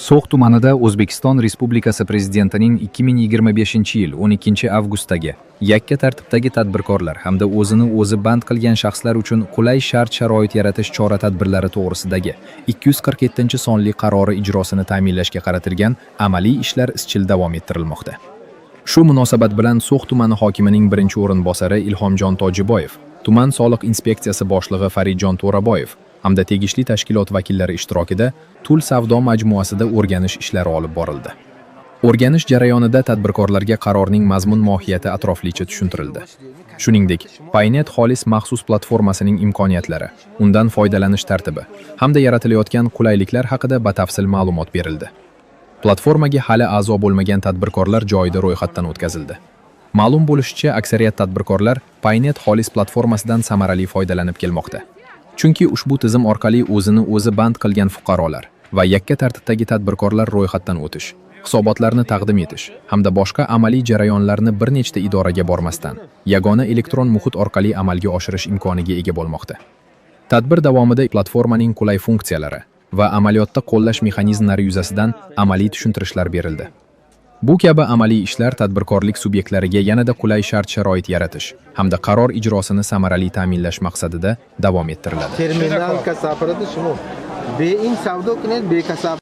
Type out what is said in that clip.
So'x tumanida O'zbekiston Respublikasi Prezidentining 2025-yil 12-avgustdagi yakka tartibdagi tadbirkorlar hamda o'zini o'zi band qilgan shaxslar uchun qulay shart-sharoit yaratish chora-tadbirlari to'g'risidagi 247-sonli qarori ijrosini ta'minlashga qaratilgan amaliy ishlar izchil davom ettirilmoqda. Shu munosabat bilan So'x tumani hokimining birinchi o'rinbosari Ilhomjon Tojiboyev, tuman soliq inspeksiyasi boshlig'i Faridjon To'raboyev hamda tegishli tashkilot vakillari ishtirokida Tul savdo majmuasida o'rganish ishlari olib borildi. O'rganish jarayonida tadbirkorlarga qarorning mazmun mohiyati atroflicha tushuntirildi. Shuningdek, Paynet xolis maxsus platformasining imkoniyatlari, undan foydalanish tartibi hamda yaratilayotgan qulayliklar haqida batafsil ma'lumot berildi. Platformaga hali a'zo bo'lmagan tadbirkorlar joyida ro'yxatdan o'tkazildi. Ma'lum bo'lishicha, aksariyat tadbirkorlar Paynet xolis platformasidan samarali foydalanib kelmoqda. Chunki ushbu tizim orqali o'zini o'zi band qilgan fuqarolar va yakka tartibdagi tadbirkorlar ro'yxatdan o'tish, hisobotlarni taqdim etish hamda boshqa amaliy jarayonlarni bir nechta idoraga bormasdan, yagona elektron muhit orqali amalga oshirish imkoniga ega bo'lmoqda. Tadbir davomida platformaning qulay funksiyalari va amaliyotda qo'llash mexanizmlari yuzasidan amaliy tushuntirishlar berildi. Bu kabi amaliy ishlar tadbirkorlik subyektlariga yanada qulay shart-sharoit yaratish hamda qaror ijrosini samarali ta'minlash maqsadida davom ettiriladi. Терминал кассапарати шумо бе ин савдо кунед, бе кассап.